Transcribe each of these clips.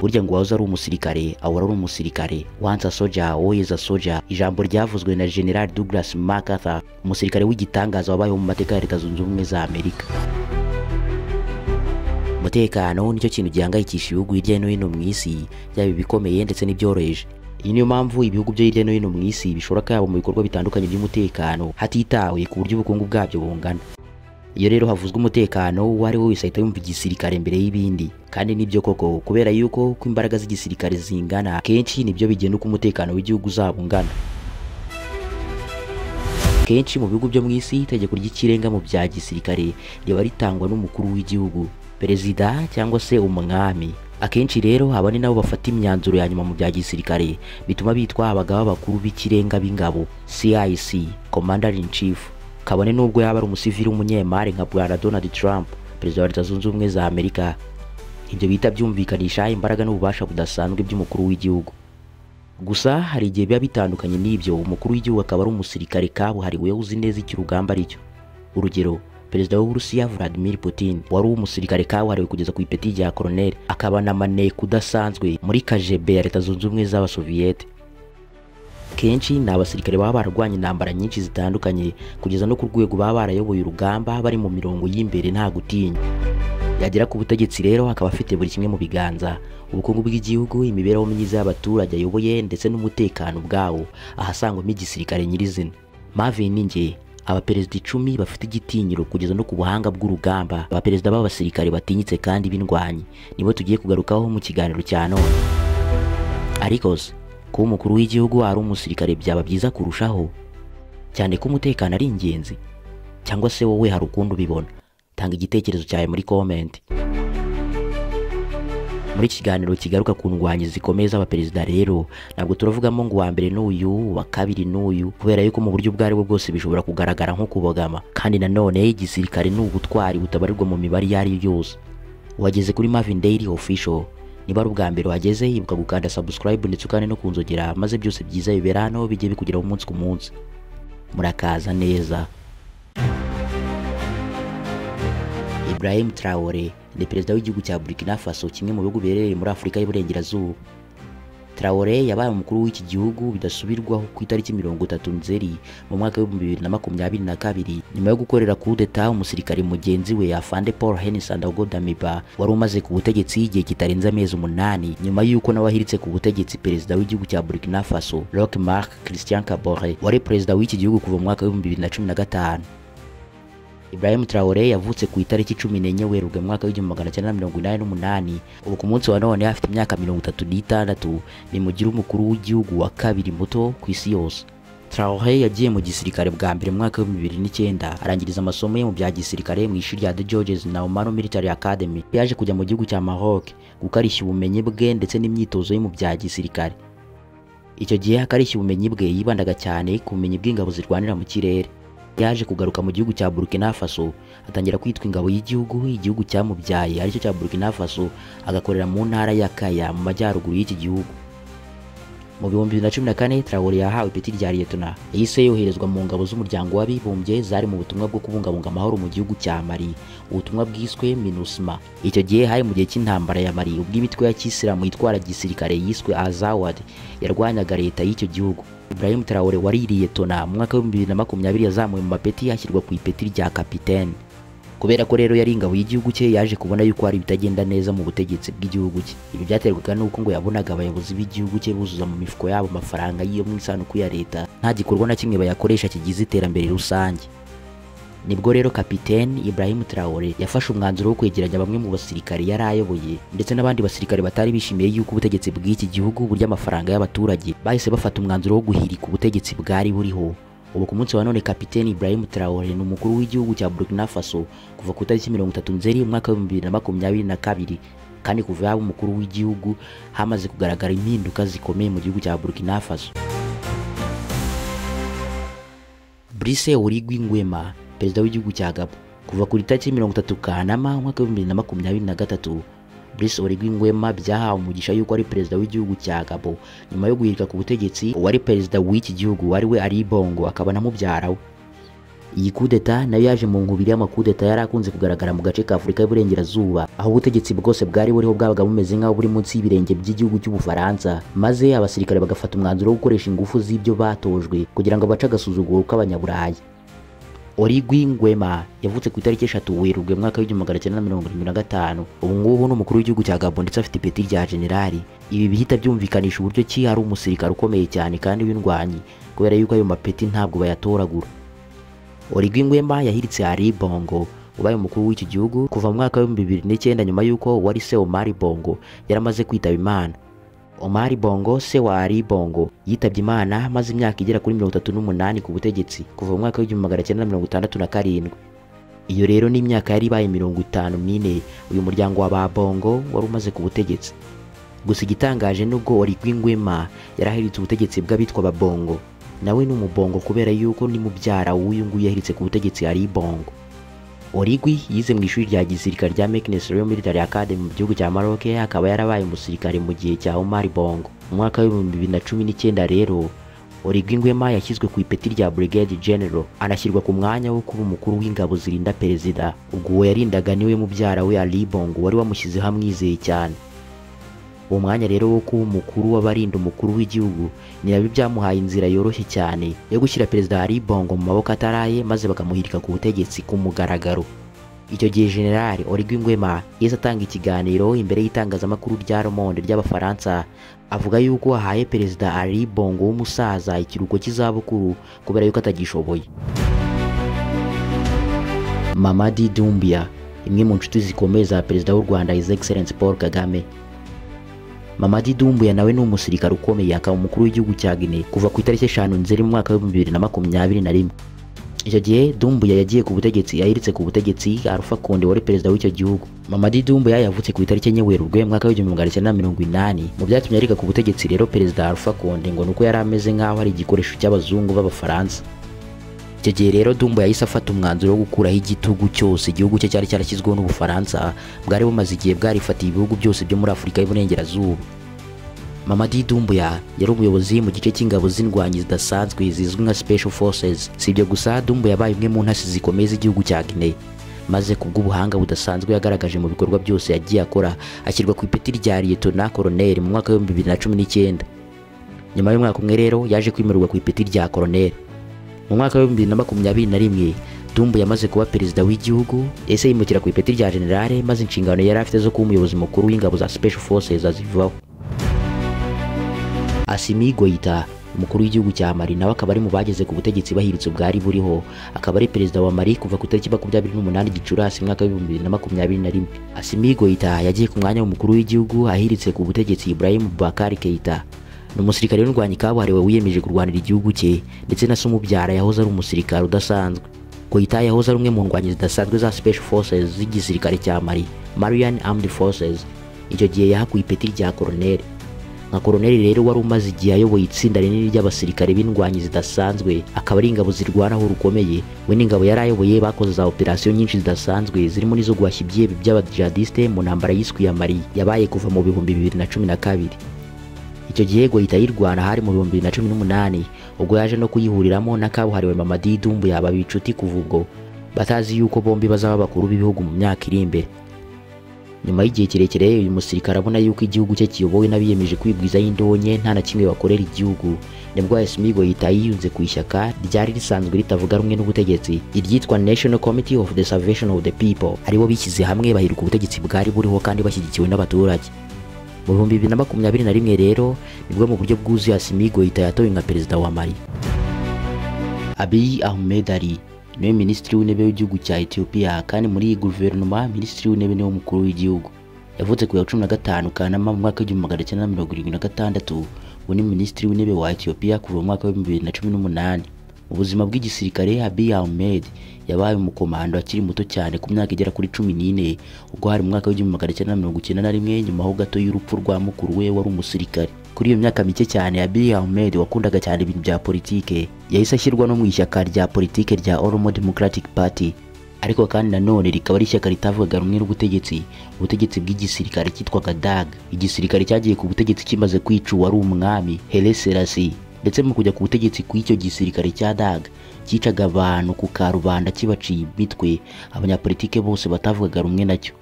Burya ngo wahoze ari umusirikare ahora ari umusirikare. Once a soldier, always a soldier. Ijambo ryavuzwe na General Douglas MacArthur, umusirikare w'igitangaza wabayeho mu mateka ya Leta Zunze Ubumwe za Amerika. Umutekano nicyo kintu gihangayikisha ibihugu hirya no hino mu isi, yaba ibikomeye ndetse n'ibyoroheje. Iyi niyo mpamvu ibihugu byo hirya no hino mu isi bishora akayabo mu bikorwa bitandukanye by'umutekano, hatitawe ku buryo ubukungu bwabyo bungana. Iyo rero havuzwe umutekano, uwo ari we wese ahita yumva igisirikare mbere y'ibindi. Kandi nibyo koko, kubera yuko uko imbaraga z'igisirikare zingana, kenshi nibyo bigena uko umutekano w'igihugu uzaba ungana. Kenshi mu bihugu byo mu isi, itegeko ry'ikirenga mu bya gisirikare riba ritangwa n'umukuru w'igihugu, perezida cyangwa se umwami. Akenshi rero aba ni nabo bafata imyanzuro ya nyuma mu bya gisirikare, bituma bitwa abagaba bakuru b'ikirenga b'ingabo, CIC, Commander in Chief. Kabone nubwo yaba ari umusivili w'umunyemari nka Bwana Donald Trump, perezida wa Leta Zunze Ubumwe za Amerika. Ibyo bita byumvikanisha imbaraga n'ububasha budasanzwe by'umukuru w'igihugu. Gusa hari igihe biba bitandukanye n'ibyo, umukuru w'igihugu akaba ari umusirikare kabuhariwe uzi neza icyo urugamba ari cyo. Urugero, Perezida w'Uburusiya Vladimir Putin wari umusirikare kabuhariwe kugeza ku ipeti rya colonel, akaba na maneko udasanzwe muri KGB ya Leta Zunze Ubumwe z'Abasoviyete. Kenshi ni abasirikare baba bararwanye intambara nyinshi zitandukanye, kugeza no ku rwego baba barayoboye urugamba bari mu mirongo y'imbere nta gutinya. Yagera ku butegetsi rero akaba afite buri kimwe mu biganza, ubukungu bw'igihugu, imibereho myiza y'abaturage ayoboye ndetse n'umutekano ubwawo, ahasangwamo igisirikare nyirizina. Marvin Ninge, abaperezida 10 bafite igitinyiro kugeza no ku buhanga bw'urugamba, abaperezida b'abasirikare batinyitse kandi b'indwanyi, nibo tugiye kugarukaho mu kiganiro cya none. Ariko se, kuba umukuru w'igihugu ari umusirikare byaba byiza kurushaho, cyane ko umutekano ari ingenzi? Cyangwa se wowe hari ukundi ubibona? Tanga igitekerezo cyawe muri comment. Muri iki kiganiro kigaruka ku ndwanyi zikomeye z'abaperezida rero, ntabwo turavugamo ngo uwa mbere n'uyu, uwa kabiri n'uyu, kubera yuko mu buryo ubwo aribwo bwose bishobora kugaragara nko kubogama. Kandi nanone igisirikare ni ubutwari butabarirwa mu mibare iyo ari yo yose. Wageze kuri Marvin Daily Official. Niba ari ubwa mbere wageze, ibuka gukanda subscribe ndetse ukande no kunzogera, maze byose byiza bibera hano bijye bikugeraho umunsi ku munsi. Murakaza neza. Ibrahim Traore ni perezida w'igihugu cya Burkina Faso, kimwe mu bihugu biherereye muri Afurika y'Iburengerazuba. Traore yabaye umukuru w'iki gihugu bidasubirwaho ku itariki 30 Nzeri mu mwaka wa 2022, nyuma yo gukorera coup d'etat umusirikare mugenzi we Afande Paul Henri Sandaogo Damiba wari umaze ku butegetsi igihe kitarenze amezi 8, nyuma y'uko nawe ahiritse ku butegetsi perezida w'igihugu cya Burkina Faso Roch Marc Christian Kabore wari perezida w'iki gihugu kuva mu mwaka wa 2015. Ibrahim Traore yavutse ku itariki 14 Werurwe mu mwaka wa 1988. Ubu ku munsi wa none afite imyaka 36, bimugira umukuru w'igihugu wa kabiri muto ku isi yose. Traore yagiye mu gisirikare bwa mbere mu mwaka wa 2009, arangiriza amasomo ye mu bya gisirikare mu ishuri rya The Georges Naumano Military Academy. Yaje kujya mu gihugu cya Maroc gukarishya ubumenyi bwe ndetse n'imyitozo ye mu bya gisirikare. Icyo gihe akarishya ubumenyi bwe yibandaga cyane ku bumenyi bw'ingabo zirwanira mu kirere. Yaje kugaruka mu gihugu cya Burkina Faso, atangira kwitwa ingabo y'igihugu, igihugu cyamubyaye aricyo cya Burkina Faso, agakorera mu ntara ya Kaya mu majyaruguru y'iki gihugu. Mu 2014 Traore yahawe ipeti rya Lieutenant, yahise yoherezwa mu ngabo z'umuryango w'abibumbye zari mu butumwa bwo kubungabunga amahoro mu gihugu cya Mali, ubutumwa bwiswe MINUSMA. Icyo gihe hari mu gihe cy'intambara ya Mali, ubwo imitwe ya Kisilamu yitwara gisirikare yiswe Azawad yarwanyaga leta y'icyo gihugu. Ibrahim Traore wari Lieutenant mu mwaka wa 2020 yazamuwe mu mapeti ashyirwa ku ipeti rya kapitene. Kubera ko rero yari ingabo y'igihugu cye, yaje kubona yuko hari ibitagenda neza mu butegetsi bw'igihugu cye. Ibi byaterwaga n'uko ngo yabonaga abayobozi b'igihugu cye buzuza mu mifuko yabo amafaranga y'iyo mu isanduku ya leta, nta gikorwa na kimwe bayakoresha kigize iterambere rusange. Nibwo rero Kapitene Ibrahim Traore yafashe umwanzuro wo kwegeranya bamwe mu basirikare yari ayoboye ndetse n'abandi basirikare batari bishimiye yuko ubutegetsi bw'iki gihugu burya amafaranga y'abaturage. Bahise bafata umwanzuro wo guhirika ubutegetsi bwari buriho. Ubu ku munsi wa none Kapitene Ibrahim Traore ni umukuru w'igihugu cya Burkina Faso kuva ku itariki 30 Nzeri umwaka wa 2022, kandi kuva yaba umukuru w'igihugu hamaze kugaragara impinduka zikomeye mu gihugu cya Burkina Faso. Brice Oligui Nguema, perezida w'igihugu cya Gabon, kuva ku itariki 30 Kanama umwaka wa 2023, Brice Oligui Nguema byahawe umugisha yuko ari perezida w'igihugu cya Gabon nyuma yo guhirika ku butegetsi uwari perezida w'iki gihugu ari we Ali Bongo akaba na mubyara we. Iyi kudeta nayo yaje mu nkubiri y'amakudeta yari akunze kugaragara mu gace ka Afurika y'Iburengerazuba, aho ubutegetsi bwose bwari buriho bwabaga bumeze nk'aho buri munsi y'ibirenge by'igihugu cy'Ubufaransa, maze abasirikare bagafata umwanzuro wo gukoresha ingufu z'ibyo batojwe kugira ngo bace agasuzuguro k'Abanyaburayi. Oligui Nguema yavutse ku itariki 3 Werurwe mwaka w'1975. Ubu ngubu ni umukuru w'igihugu cya Gabon ndetse afite ipeti rya generali. Ibi bihita byumvikanisha uburyo ki ari umusirikare ukomeye cyane kandi w'indwanyi, kubera yuko ayo mapeti ntabwo bayatoragura. Oligui Nguema yahiritse Ali Bongo ubaye umukuru w'iki gihugu kuva mu mwaka wa 2009, nyuma yuko wari se Omar Bongo yaramaze kwitaba Imana. Omar Bongo se wa Ali Bongo yitabye Imana maze imyaka igera kuri 38 ku butegetsi kuva mu mwaka w'1967. Iyo rero ni imyaka yari ibaye 54 uyu muryango wa ba Bongo wari umaze ku butegetsi. Gusa igitangaje nubwo Oligui Nguema yarahiritse ubutegetsi bw'abitwa ba Bongo, nawe ni umubongo kubera yuko ni mubyara w'uyu nguyu yahiritse ku butegetsi Ali Bongo. Oligui yize mu ishuri rya gisirikare rya Meknes Royal Military Academy mu gihugu cya Maroc, akaba yarabaye umusirikare mu gihe cya Omar Bongo. Mu mwaka wa 2019 rero Oligui Nguema yashyizwe ku ipeti rya Brigade General, anashyirwa ku mwanya wo kuba umukuru w'ingabo zirinda perezida. Ubwo uwo yarindaga niwe mubyara we Ali Bongo wari wamushyizeho amwizeye cyane. Uwo mwanya rero wo kuba umukuru w'abarinda umukuru w'igihugu ni nabyo byamuhaye inzira yoroshye cyane yo gushyira perezida Ali Bongo mu maboko ataraye, maze bakamuhirika ku butegetsi ku mugaragaro. Icyo gihe General Oligui Nguema yahise atanga ikiganiro imbere y'itangazamakuru rya Le Monde ry'Abafaransa, avuga yuko ahaye perezida Ali Bongo w'umusaza ikiruhuko cy'izabukuru kubera yuko atagishoboye. Mamadi Doumbouya, imwe mu nshuti zikomeye za perezida w'u Rwanda His Excellency Paul Kagame. Mamadi Doumbouya nawe ni umusirikare ukomeye, akaba umukuru w'igihugu cya Guinea kuva ku itariki 5 Nzeri mu mwaka wa 2021. Icyo gihe Doumbouya yagiye ku butegetsi yahiritse ku butegetsi Alpha Condé wari perezida w'icyo gihugu. Mamadi Doumbouya yavutse ku itariki 4 Werurwe mwaka wa 1980. Mu byatumye arika ku butegetsi rero perezida Alpha Condé ngo nuko yari ameze nk'aho ari igikoresho cy'abazungu b'Abafaransa. Icyo gihe rero Doumbouya yahise afata umwanzuro wo gukuraho igitugu cyose igihugu cye cyari cyarashyizweho n'Ubufaransa bwari bumaze igihe bwarifatiye ibihugu byose byo muri Afurika y'Iburengerazuba. Mamadi Doumbouya yari umuyobozi mu gice cy'ingabo z'indwanyi zidasanzwe zizwi nka Special Forces. Si ibyo gusa, Doumbouya yabaye umwe mu ntasi zikomeye z'igihugu cya Guinea, maze kubw'ubuhanga budasanzwe yagaragaje mu bikorwa byose yagiye akora ashyirwa ku ipeti rya Lieutenant Colonel mu mwaka wa 2019. Nyuma y'umwaka umwe rero yaje kwimurirwa ku ipeti rya Colonel. Mu mwaka wa 2021 Doumbouya yamaze kuba perezida w'igihugu, ese yimukira ku ipeti rya General, maze inshingano yari afite zo kuba umuyobozi mukuru w'ingabo za Special Forces azivaho. Assimi Goïta, umukuru w'igihugu cya Mali, nawe akaba ari mu bageze ku butegetsi bahiritse ubwari buriho, akaba ari perezida wa Mali kuva ku itariki 28 Gicurasi mwaka wa 2021. Assimi Goïta yagiye ku mwanya w'umukuru w'igihugu ahiritse ku butegetsi Ibrahim Boubacar Keïta. Ni umusirikare w'indwanyi kabuhariwe wiyemeje kurwanira igihugu cye, ndetse na se umubyara yahoze ari umusirikare udasanzwe. Goïta yahoze ari umwe mu ndwanyi zidasanzwe za Special Forces z'igisirikare cya Mali, Malian Armed Forces. Icyo gihe yahakuye ipeti rya Colonel. Nka Colonel rero wari umaze igihe ayoboye itsinda rinini ry'abasirikare b'indwanyi zidasanzwe, akaba ari ingabo zirwanaho rukomeye. We n'ingabo yari ayoboye bakoze za operasiyo nyinshi zidasanzwe zirimo n'izo guhashya ibyihebe by'abajihadiste mu ntambara yiswe ya Mali yabaye kuva mu 2012. Icyo gihe Goïta yirwana hari mu 2018, ubwo yaje no kuyihuriramo na kabuhariwe Mamadi Doumbouya baba inshuti kuva ubwo, batazi yuko bombi bazaba bakuru b'ibihugu mu myaka iri imbere. Nyuma y'igihe kirekire uyu musirikare abona yuko igihugu cye kiyobowe n'abiyemeje kwigwizaho indonke nta na kimwe bakorera igihugu, nibwo Assimi Goïta yiyunze ku ishyaka ryari risanzwe ritavuga rumwe n'ubutegetsi iryitwa National Committee of the Salvation of the People, aribo bishyize hamwe bahirika ubutegetsi bwari buriho kandi bashyigikiwe n'abaturage. Mu 2021 rero nibwo mu buryo bwuzuye Assimi Goïta yatowe nka perezida wa Mali. Abiy Ahmed Ali niwe minisitiri w'intebe w'igihugu cya Ethiopia, kandi muri iyi guverinoma minisitiri w'intebe niwe mukuru w'igihugu. Yavutse ku ya 15 Kanama mu mwaka w'1976, ubu ni minisitiri w'intebe wa Ethiopia kuva mu mwaka wa 2018. Mu buzima bw'igisirikare Abiy Ahmed yabaye umukomando akiri muto cyane ku myaka igera kuri 14, ubwo hari mu mwaka w'1991 nyuma ho gato y'urupfu rwa mukuru we wari umusirikare. Kuri iyo myaka mike cyane Abiy Ahmed wakundaga cyane ibintu bya politike yahise ashyirwa no mu ishyaka rya politike rya Oromo Democratic Party, ariko kandi nanone rikaba ari ishyaka ritavugaga rumwe n'ubutegetsi, ubutegetsi bw'igisirikare cyitwaga DAG. Igisirikare cyagiye ku butegetsi kimaze kwica uwari umwami Haile Selassie. Ndetse mu kujya ku butegetsi kw'icyo gisirikare cya DAG cyicaga abantu ku karubanda kibaciye imitwe, abanyapolitike bose batavugaga rumwe nacyo.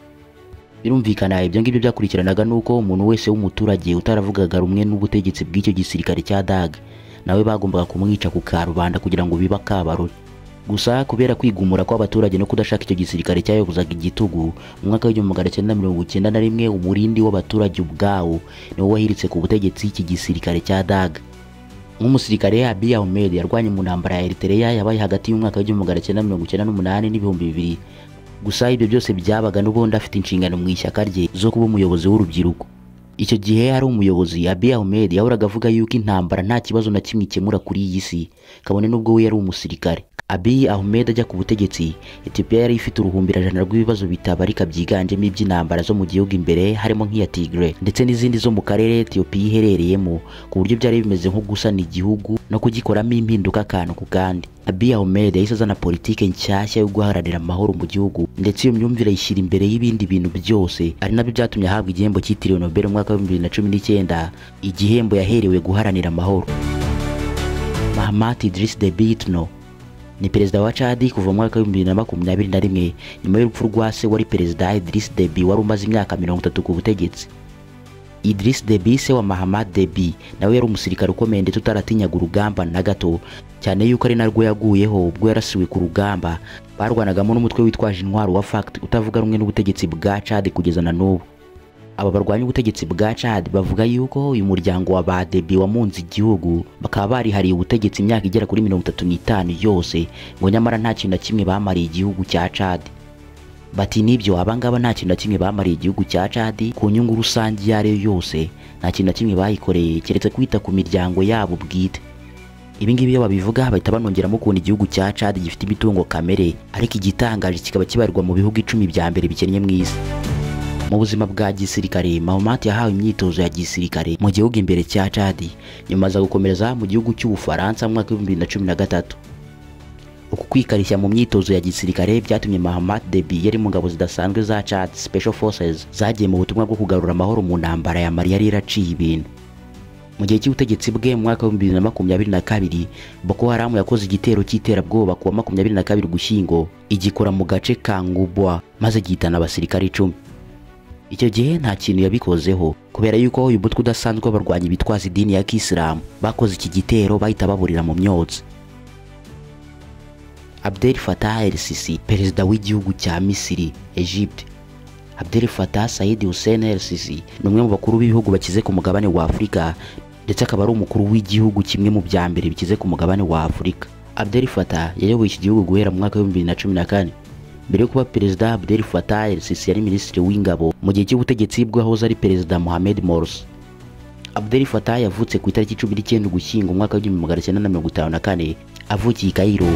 Birumvikana ibyo ngibyo byakurikiranaga nuko umuntu wese w'umuturage utaravugaga rumwe n'ubutegetsi bw'icyo gisirikare cya DAG nawe bagombaga kumwica ku karubanda kugira ngo bibe akabarore. Gusa kubera kwigumura kw'abaturage no kudashaka icyo gisirikare cyayobozaga igitugu, mu mwaka w'1991 umurindi w'abaturage ubwawo niwo wahiritse ku butegetsi iki gisirikare cya DAG. Nk'umusirikare, Abiy Ahmed yarwanye mu ntambara ya Eritrea yabaye hagati y'umwaka w'1998 n'ibihumbi 2000. Gusa ibyo byose byabaga n'ubundi afite inshingano mu ishyaka rye zo kuba umuyobozi w'urubyiruko. Icyo gihe ari umuyobozi, Abiy Ahmed yahoraga avuga yuko intambara nta kibazo na kimwe ikemura kuri iyi si, kabone n'ubwo we yari umusirikare. Abiy Ahmed ajya ku butegetsi, Ethiopia yari ifite uruhumbirajana rw'ibibazo bitabarika byiganjemo iby'intambara zo mu gihugu imbere, harimo nk'iya Tigray ndetse n'izindi zo mu karere Ethiopia iherereyemo, ku buryo byari bimeze nko gusana igihugu no kugikoramo impinduka akantu ku kandi. Abiy Ahmed yahise azana politike nshyashya yo guharanira amahoro mu gihugu, ndetse iyo myumvire ayishyira imbere y'ibindi bintu byose, ari nabyo byatumye ahabwa igihembo cyitiriwe Nobel mu mwaka wa 2019, igihembo yaherewe guharanira amahoro. Mahamat Idriss Déby Itno ni perezida wa Chad kuva mu mwaka wa 2021 nyuma y'urupfu rwa se wari perezida Idriss Déby wari umaze imyaka 30 ku butegetsi. Idriss Déby, se wa Mahamat Déby, nawe yari umusirikare ukomeye ndetse utaratinyaga urugamba na gato, cyane yuko ari narwo yaguyeho ubwo yarasiwe ku rugamba barwanagamo n'umutwe witwaje intwaro wa FACT utavuga rumwe n'ubutegetsi bwa Chad kugeza na n'ubu. Aba barwanya ubutegetsi bwa Chad bavuga yuko uyu muryango wa ba Déby wamunze igihugu, bakaba barihariye ubutegetsi imyaka igera kuri 35 yose, ngo nyamara nta kintu na kimwe bamariye igihugu cya Chad. Bati nibyo, abangaba nta kintu na kimwe bamariye igihugu cya Chad ku nyungu rusange iyo ariyo yose, nta kintu na kimwe bayikoreye keretse kwita ku miryango yabo bwite. Ibi ngibi iyo babivuga bahita banongeramo ukuntu igihugu cya Chad gifite imitungo kamere, ariko igitangaje kikaba kibarirwa mu bihugu 10 bya mbere bikennye mu isi. Mu buzima bwa gisirikare, Mahamat yahawe imyitozo ya gisirikare mu gihugu imbere cya Chad, nyuma aza gukomereza mu gihugu cy'Ubufaransa mu mwaka wa 2013. Uku kwikarishya mu myitozo ya gisirikare byatumye Mahamat Déby yari mu ngabo zidasanzwe za Chad Special Forces zagiye mu butumwa bwo kugarura amahoro mu ntambara ya Mali yari iraciye ibintu. Mu gihe cy'ubutegetsi bwe mu mwaka wa 2022, Boko Haram yakoze igitero cy'iterabwoba ku wa 22 Ugushyingo, igikora mu gace ka Ngubwa maze gihitana abasirikare 10. Icyo gihe nta kintu yabikozeho kubera yuko uyu mutwe udasanzwe w'abarwanyi bitwaza idini ya Kisilamu bakoze iki gitero bahita baburira mu myotsi. Abdel Fattah el-Sisi, perezida w'igihugu cya Misiri, Egypt. Abdel Fattah Said Hussein el-Sisi ni umwe mu bakuru b'ibihugu bakize ku mugabane wa Afurika, ndetse akaba ari umukuru w'igihugu kimwe mu bya mbere bikize ku mugabane wa Afurika. Abdel Fattah yayoboye iki gihugu guhera mu mwaka wa 2014. Mbere yo kuba perezida, Abdel Fattah el-Sisi yari minisitiri w'ingabo mu gihe cy'ubutegetsi bw'ahoze ari perezida Mohamed Morsi. Abdel Fattah yavutse ku itariki 19 Ugushyingo umwaka wa 1954, avukiye i Cairo.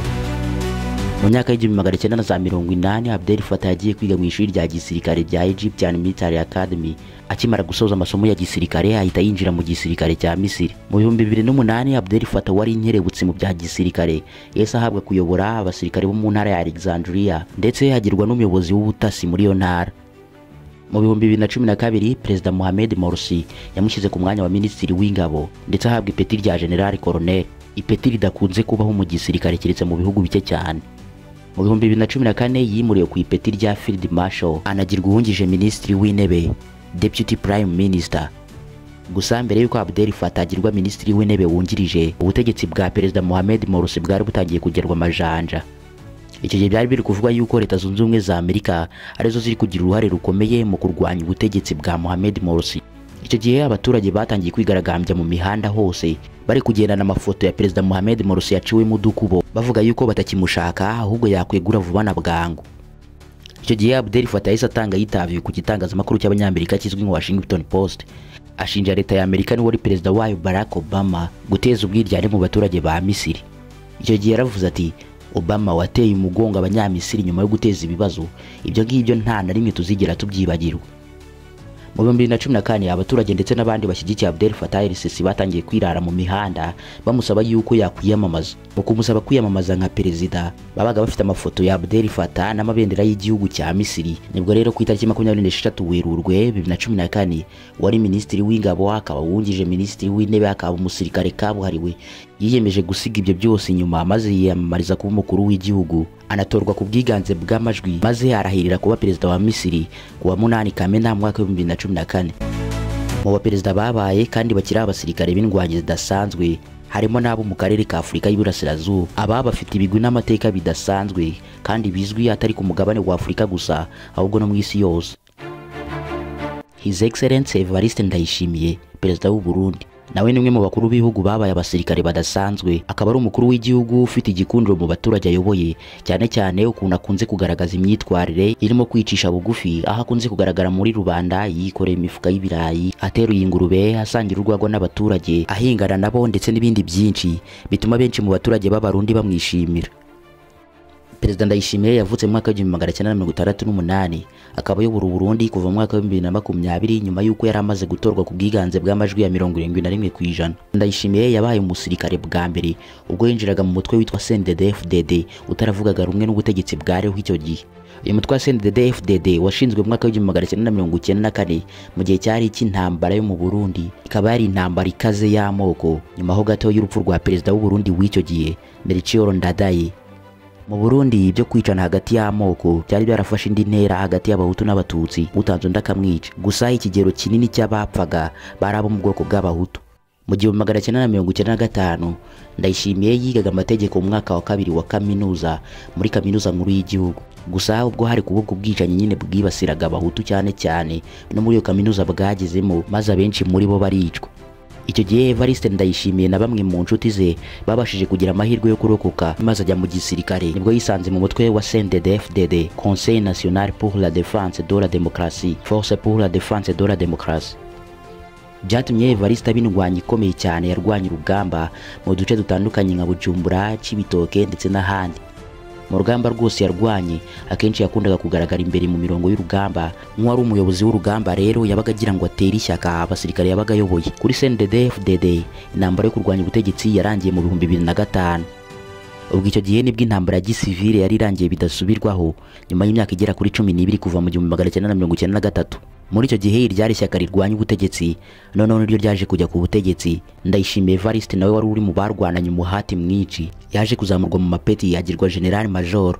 Mu myaka y'1980, Abdel Fattah yagiye kwiga mu ishuri rya gisirikare rya Egyptian Military Academy. Akimara gusoza amasomo ya gisirikare ahita yinjira mu gisirikare cya Misiri. Mu 2008, Abdel Fattah wari inkerebutse mu bya gisirikare yahise ahabwa kuyobora abasirikare bo mu ntara ya Alexandria, ndetse agirwa n'umuyobozi w'ubutasi muri iyo ntara. Mu 2012, Perezida Mohamed Morsi yamushyize ku mwanya wa minisitiri w'ingabo, ndetse ahabwa ipeti rya General Colonel, ipeti ridakunze kubaho mu gisirikare keretse mu bihugu bike cyane. Mu 2014 yimuriwe ku ipeti rya Field Marshal, anagirwa uwungirije minisitiri w'intebe, Deputy Prime Minister. Gusa mbere yuko Abdel Fattah agirwa minisitiri w'intebe wungirije, ubutegetsi bwa Perezida Mohamed Morsi bwari butangiye kugerwa amajanja. Icyo gihe byari biri kuvugwa yuko Leta Zunze Ubumwe za Amerika arizo ziri kugira uruhare rukomeye mu kurwanya ubutegetsi bwa Mohamed Morsi. Icyo gihe abaturage batangiye kwigaragambya mu mihanda hose, bari kugendana amafoto ya Perezida Mohamed Morsi yaciwemo udukubo, bavuga yuko batakimushaka ahubwo yakwegura vuba na bwangu. Icyo gihe Abdel Fattah yahise atanga yitaviye ku gitangazamakuru cy'Abanyamerika kizwi nka Washington Post, ashinja leta ya Amerika n'uwari perezida wayo Barack Obama guteza ubwiryane mu baturage ba Misiri. Icyo gihe yaravuze ati: "Obama wateye umugongo Abanyamisiri nyuma yo guteza ibibazo, ibyo ngibyo nta na rimwe tuzigera tubyibagirwa." Mu 2014 abaturage ndetse n'abandi bashyigikiye Abdel Fattah el-Sisi batangiye kwirara mu mihanda bamusaba yuko yakwiyamamaza. Mu kumusaba kwiyamamaza nka perezida, babaga bafite amafoto ya Abdel Fattah n'amabendera y'igihugu cya Misiri. Nibwo rero ku itariki 26 Werurwe 2014 wari minisitiri w'ingabo akaba wungirije minisitiri w'intebe akaba umusirikare kabuhariwe yiyemeje gusiga ibyo byose inyuma, maze yiyamamariza kuba umukuru w'igihugu, anatorwa ku bwiganze bw'amajwi, maze arahirira kuba perezida wa Misiri ku wa 8 Kamena mwaka wa 2014. Mu baperezida babaye kandi bakiri abasirikare b'indwanyi zidasanzwe harimo n'abo mu karere ka Afurika y'Iburasirazuba, aba bafite ibigwi n'amateka bidasanzwe kandi bizwi atari ku mugabane wa Afurika gusa ahubwo no mu isi yose. His Excellency Evariste Ndayishimiye, perezida w'u Burundi, nawe ni umwe mu bakuru b'ibihugu babaye abasirikare badasanzwe, akaba ari umukuru w'igihugu ufite igikundiro mu baturage ayoboye, cyane cyane ukuntu akunze kugaragaza imyitwarire irimo kwicisha bugufi, aho akunze kugaragara muri rubanda yikoreye imifuka y'ibirayi, ateruye ingurube, asangira urwagwa n'abaturage, ahingana nabo ndetse n'ibindi byinshi bituma benshi mu baturage b'Abarundi bamwishimira. Perezida Ndayishimiye yavutse mu mwaka wa 1968, akaba ayobora Burundi kuva mu mwaka wa 2020 nyuma y'uko yari amaze gutorwa ku bwiganze bw'amajwi ya 71%. Ndayishimiye yabaye umusirikare bwa mbere ubwo yinjiraga mu mutwe witwa CNDD-FDD utaravugaga rumwe n'ubutegetsi bwariho icyo gihe. Uyu mutwe wa CNDD-FDD washinzwe mu mwaka wa 1994 mu gihe cyari cy'intambara yo mu Burundi, ikaba yari intambara ikaze y'amoko nyuma ho gato y'urupfu rwa perezida w'u Burundi w'icyo gihe Melchior Ndadaye. Mu Burundi ibyo kwicana hagati y'amoko byari byarafashe indi ntera hagati y'Abahutu n'Abatutsi, utanze undi akamwica. Gusa ikigero kinini cy'abapfaga bari abo mu bwoko bw'Abahutu. Mu 1995 Ndayishimiye yigaga amategeko mu mwaka wa 2 wa kaminuza muri kaminuza nkuru y'igihugu. Gusa ubwo hari kuba ubwicanyi nyine bwibasiraga Abahutu cyane cyane no muri iyo kaminuza bwagezemo, maze abenshi muri bo baricwa. Icyo gihe Evariste Ndayishimiye na bamwe mu nshuti ze babashije kugira amahirwe yo kurokoka, maze ajya mu gisirikare. Nibwo yisanze mu mutwe wa CNDD-FDD, Conseil National pour la Défense de la Démocratie, Force pour la Défense de la Démocratie. Byatumye Evariste aba indwanyi ikomeye cyane yarwanye urugamba mu duce dutandukanye nka Bujumbura, Cibitoke ndetse n'ahandi. Mu rugamba rwose yarwanye akenshi yakundaga kugaragara imbere mu mirongo y'urugamba. Nk'uwari umuyobozi w'urugamba rero yabaga agira ngo atere ishyaka abasirikare yabaga ayoboye. Kuri CNDD-FDD intambara yo kurwanya ubutegetsi yarangiye mu 2005. Ubwo icyo gihe nibwo intambara ya gisivile yari irangiye bidasubirwaho nyuma y'imyaka igera kuri 12 kuva mu 1993. Muri icyo gihe ryari ishyaka rirwanya ubutegetsi, noneho niryo ryaje kujya ku butegetsi. Ndayishimiye Evariste nawe wari uri mu barwananye umuhati mwinshi, yaje kuzamurwa mu mapeti yagirwa General Major.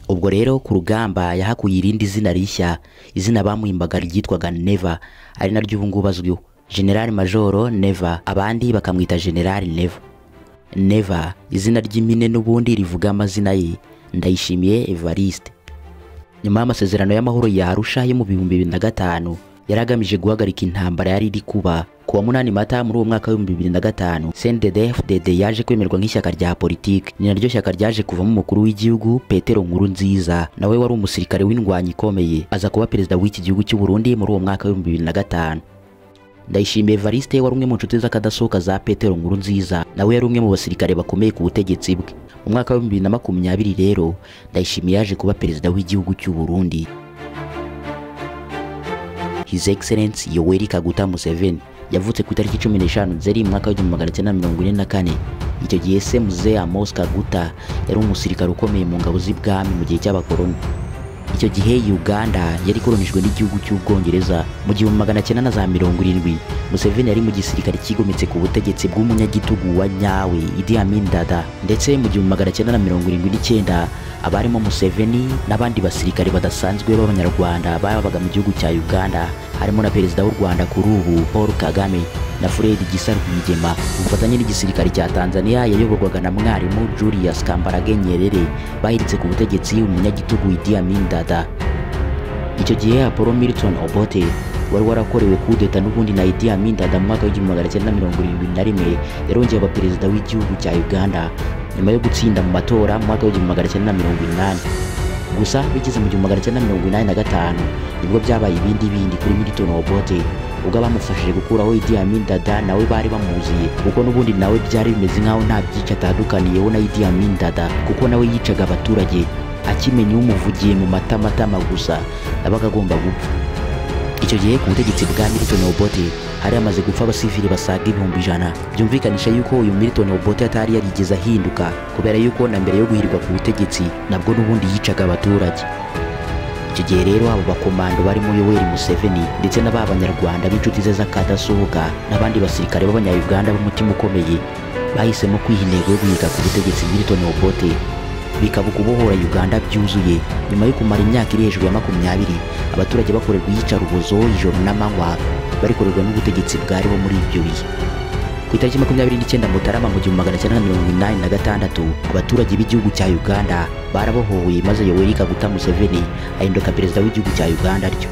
Ubwo rero ku rugamba yahakuye irindi zina rishya, izina bamuhimbaga ryitwaga Neva, ari naryo ubu ngubu azwiho, General Major Neva, abandi bakamwita General Neva. Neva izina ry'impine n'ubundi rivuga amazina ye, Ndayishimiye Evariste. Nyuma y'amasezerano y'amahoro ya Arusha yo mu 2005 yari agamije guhagarika intambara yari iri kuba, ku wa 8 Mata muri uwo mwaka wa 2005 CNDD-FDD yaje kwemerwa nk'ishyaka rya politiki. Ni naryo shyaka ryaje kuvamo umukuru w'igihugu Petero Nkurunziza, nawe wari umusirikare w'indwanyi ikomeye, aza kuba perezida w'iki gihugu cy'u Burundi muri uwo mwaka wa 2005. Ndayishimiye Evariste wari umwe mu nshuti z'akadasohoka za Petero Nkurunziza, nawe yari umwe mu basirikare bakomeye ku butegetsi bwe. Mu mwaka wa 2020 rero Ndayishimiye yaje kuba perezida w'igihugu cy'u Burundi. His Excellency Yoweri Kaguta Museveni yavutse ku itariki 15 Nzeri mwaka wa 1944. Icyo gihe se Mzee Amos Kaguta yari umusirikare ukomeye mu ngabo z'ibwami mu gihe cy'abakoloni. Icyo gihe Uganda yari ikolonijwe n'igihugu cy'Ubwongereza. Mu 1970 Museveni yari mu gisirikare cyigometse ku butegetsi bw'umunyagitugu wa nyawe Idi Amin Dada, ndetse mu 1979 abarimo Museveni n'abandi basirikare badasanzwe b'Abanyarwanda babaga mu gihugu cya Uganda, harimo na perezida w'u Rwanda kuri ubu Paul Kagame na Fred Gisa Rwigema, ubufatanye n'igisirikare cya Tanzania yayoborwaga na mwarimu Julius Kambarage Nyerere, bahiritse ku butegetsi umunyagitugu Idi Amin Dada. Icyo gihe Apollo Milton Obote wari warakorewe kudeta n'ubundi na Idi Amin Dada mu mwaka wa 1971 yarongeye aba perezida w'igihugu cya Uganda nyuma yo gutsinda mu matora mu mwaka wa 1980. Gusa bigeze mu 1985 nibwo byabaye ibindi bindi kuri Milton Obote, ubwo abamufashije gukuraho Idi Amin Dada nawe bari bamuziye, kuko n'ubundi nawe byari bimeze nkaho nta byinshi atandukaniyeho na Idi Amin Dada, kuko nawe yicaga abaturage akimenya umuvugiye mu matamatama gusa yabaga agomba gupfa. Icyo gihe ku butegetsi bwa Milton Obote hari hamaze gupfa abasivili basaga 100,000. Byumvikanisha yuko uyu Milton Obote atari yarigeze ahinduka, kubera yuko na mbere yo guhirwa ku butegetsi nabwo n'ubundi yicaga abaturage. Icyo gihe rero abo bakomando barimo Yoweri Museveni ndetse n'aba banyarwanda b'inshuti ze z'akadasohoka n'abandi basirikare b'abanya-Uganda b'umutima ukomeye bahisemo kwiha intego yo guhiga ku butegetsi Milton Obote, bikaba ukubohora Uganda byuzuye nyuma yo kumara imyaka iri hejuru ya 20 abaturage bakorerwa iyicarubozo ijoro n'amanywa barikorerwa n'ubutegetsi bwariho muri ibyo bihe. Ku itariki 29 Mutarama mu 1986 abaturage b'igihugu cya Uganda barabohowe, maze Yoweri Kaguta Museveni ahinduka perezida w'igihugu cya Uganda atyo.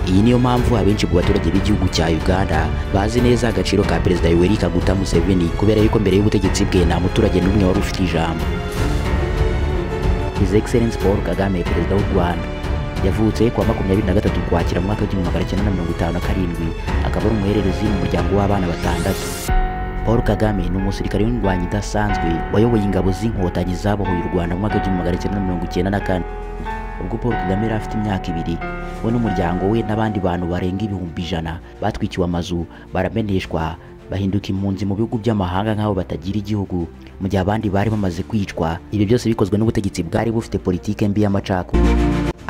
Iyi niyo mpamvu abenshi mu baturage b'igihugu cya Uganda bazi neza agaciro ka perezida Yoweri Kaguta Museveni, kubera yuko mbere y'ubutegetsi bwe nta muturage n'umwe wari ufite ijambo. His Excellency Paul Kagame, perezida w'u Rwanda, yavutse kuwa 23 Ukwakira mu mwaka w'1957, akaba ari umuhererezi mu muryango w'abana batandatu. Paul Kagame ni umusirikare w'indwanyi idasanzwe wayoboye ingabo z'inkotanyi zabohoye u Rwanda mu mwaka w'1994. Ubwo Paul Kagame yari afite imyaka 2, we n'umuryango we n'abandi bantu barenga 100,000 batwikiwe amazu, barameneshwa, bahinduka impunzi mu bihugu by'amahanga nk'aho batagira igihugu, mu gihe abandi bari bamaze kwicwa. Ibyo byose bikozwe n'ubutegetsi bwari bufite politike mbi y'amacakubiri.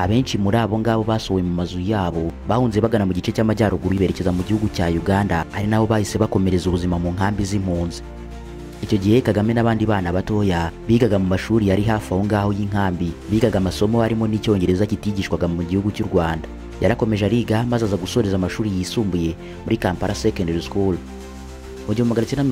Abenshi muri abo ngabo basohowe mu mazu yabo bahunze bagana mu gice cy'amajyaruguru berekeza mu gihugu cya Uganda, ari nabo bahise bakomereza ubuzima mu nkambi z'impunzi. Icyo gihe Kagame n'abandi bana batoya bigaga mu mashuri yari hafi aho ngaho y'inkambi, bigaga amasomo harimo n'icyongereza kitigishwaga mu gihugu cy'u Rwanda. Yarakomeje ariga maze aza gusoreza amashuri yisumbuye muri Kampala Secondary School. Mu 1977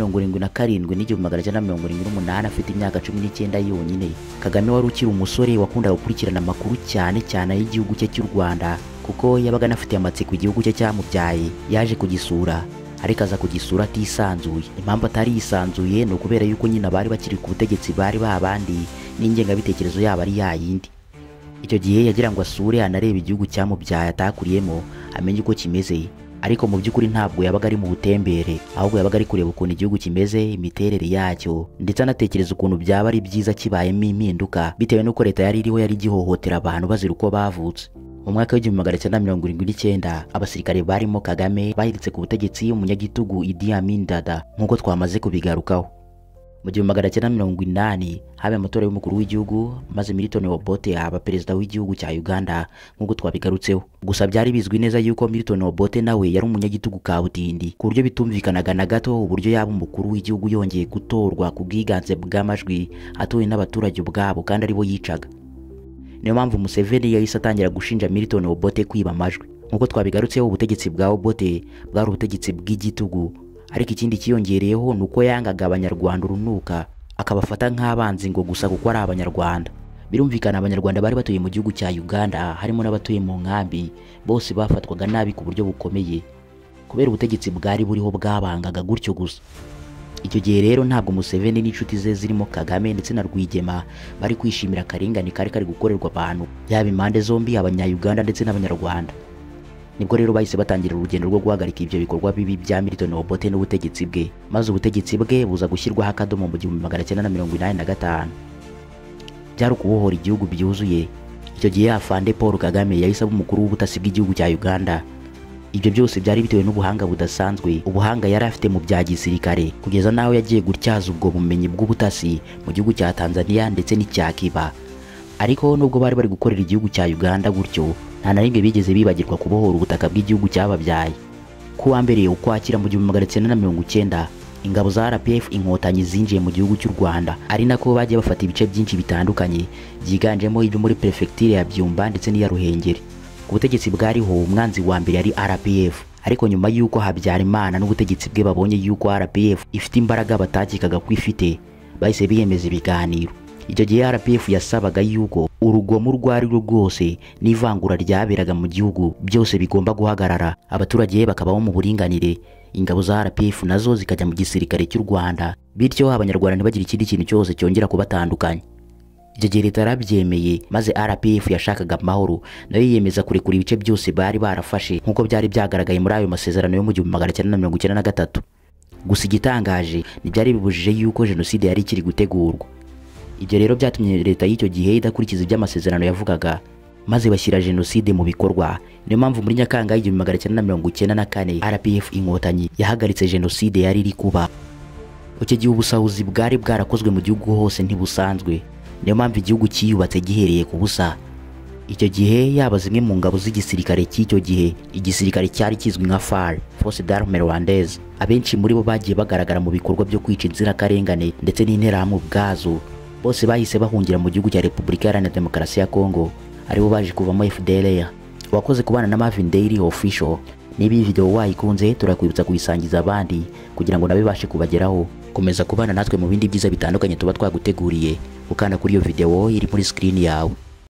n'igihumbi 1978 afite imyaka 19 yonyine, Kagame wari ukiri umusore wakundaga gukurikirana amakuru cyane cyane y'igihugu cye cy'u Rwanda, kuko yabaga anafitiye amatsiko igihugu cye cyamubyaye. Yaje kugisura, ariko aza kugisura atisanzuye. Impamvu atari yisanzuye ni ukubera yuko nyine abari bakiri ku butegetsi bari babandi n'ingengabitekerezo yabo ari yayindi. Icyo gihe yagira ngo asure anarebe igihugu cyamubyaye atakuriyemo, amenye uko kimeze, ariko mu by'ukuri ntabwo yabaga ari mu butembere, ahubwo yabaga ari kureba ukuntu igihugu kimeze, imiterere yacyo, ndetse anatekereza ukuntu byaba ari byiza kibayemo impinduka, bitewe n'uko leta yari iriho yari igihohotera abantu bazira uko bavutse. Mu mwaka w'1979 abasirikare barimo Kagame bahiritse ku butegetsi umunyagitugu Idi Amin Dada, nk'uko twamaze kubigarukaho. Mu 1980 habaye amatora y'umukuru w'igihugu, maze Milton Obote aba perezida w'igihugu cya Uganda nk'uko twabigarutseho. Gusa byari bizwi neza yuko Milton Obote nawe yari umunyagitugu kabutindi, ku buryo bitumvikanaga na gato uburyo yaba umukuru w'igihugu yongeye gutorwa ku bwiganze bw'amajwi atowe n'abaturage ubwabo kandi aribo yicaga. Niyo mpamvu Museveni yahise atangira gushinja Milton Obote kwiba amajwi. Nk'uko twabigarutseho, ubutegetsi bwa Obote bwari ubutegetsi bw'igitugu, ariko ikindi kiyongereyeho ni uko yangaga abanyarwanda urunuka, akabafata nk'abanzi ngo gusa kuko ari abanyarwanda. Birumvikana abanyarwanda bari batuye mu gihugu cya Uganda, harimo n'abatuye mu nkambi, bose bafatwaga nabi ku buryo bukomeye kubera ubutegetsi bwari buriho bwabangaga gutyo gusa. Icyo gihe rero ntabwo Museveni n'inshuti ze zirimo Kagame ndetse na Rwigema bari kwishimira akarengane kari kari gukorerwa abantu, yaba impande zombi, abanya-Uganda ndetse n'abanyarwanda. Nibwo rero bahise batangira urugendo rwo guhagarika ibyo bikorwa bibi bya Milton Obote n'ubutegetsi bwe, maze ubutegetsi bwe buza gushyirwaho akadomo mu 1985. Byari ukubohora igihugu byuzuye. Icyo gihe afande Paul Kagame yahise aba umukuru w'ubutasi bw'igihugu cya Uganda. Ibyo byose byari bitewe n'ubuhanga budasanzwe, ubuhanga yari afite mu bya gisirikare, kugeza n'aho yagiye gutyaza ubwo bumenyi bw'ubutasi mu gihugu cya Tanzania ndetse n'icya Cuba. Ariko nubwo bari bari gukorera igihugu cya Uganda gutyo, nta na rimwe bigeze bibagirwa kubohora ubutaka bw'igihugu cyababyaye. Ku wa 1 Ukwakira mu 1990 ingabo za RPF inkotanyi zinjiye mu gihugu cy'u Rwanda, ari nako bagiye bafata ibice byinshi bitandukanye byiganjemo ibyo muri prefecture ya Byumba ndetse n'iya Ruhengeri. Ku butegetsi bwariho umwanzi wa mbere yari RPF, ariko nyuma y'uko Habyarimana n'ubutegetsi bwe babonye y'uko RPF ifite imbaraga batakekaga ko ifite, bahise biyemeza ibiganiro. Icyo gihe RPF yasabaga yuko urugomo urwo ari rwo rwose n'ivangura ryaberaga mu gihugu byose bigomba guhagarara, abaturage bakabaho mu buringanire, ingabo za RPF nazo zikajya mu gisirikare cy'u Rwanda, bityo abanyarwanda ntibagire ikindi kintu cyose cyongera kubatandukanya. Icyo gihe leta yarabyemeye, maze RPF yashakaga amahoro nayo yiyemeza kurekura ibice byose bari barafashe nk'uko byari byagaragaye muri ayo masezerano yo mu 1993. Gusa igitangaje ntibyari bibujije yuko jenoside yari ikiri gutegurwa. Ibyo rero byatumye leta y'icyo gihe idakurikiza iby'amasezerano yavugaga, maze bashyira jenoside mu bikorwa. Niyo mpamvu muri Nyakanga 1994 RPF Inkotanyi yahagaritse jenoside yari iri kuba. Icyo gihe ubusahuzi bwari bwarakozwe mu gihugu hose ntibusanzwe. Niyo mpamvu igihugu cyiyubatse gihereye ku busa. Icyo gihe yaba zimwe mu ngabo z'igisirikare cy'icyo gihe, igisirikare cyari kizwi nka FAR, Force d'Armée Rwandaise, abenshi muri bo bagiye bagaragara mu bikorwa byo kwica inzirakarengane ndetse n'interahamwe ubwazo. Bose bahise bahungira mu gihugu cya Repubulika Iharanira Demokarasi ya Kongo, aribo baje kuvamo FDLR. Wakoze kubana na Marvin Daily Official. Niba iyi video wayikunze, turakwibutsa kuyisangiza abandi kugira ngo nabe bashe kubageraho. Komeza kubana natwe mu bindi byiza bitandukanye tuba twaguteguriye, ukanda kuri iyo video iri muri screen yawe.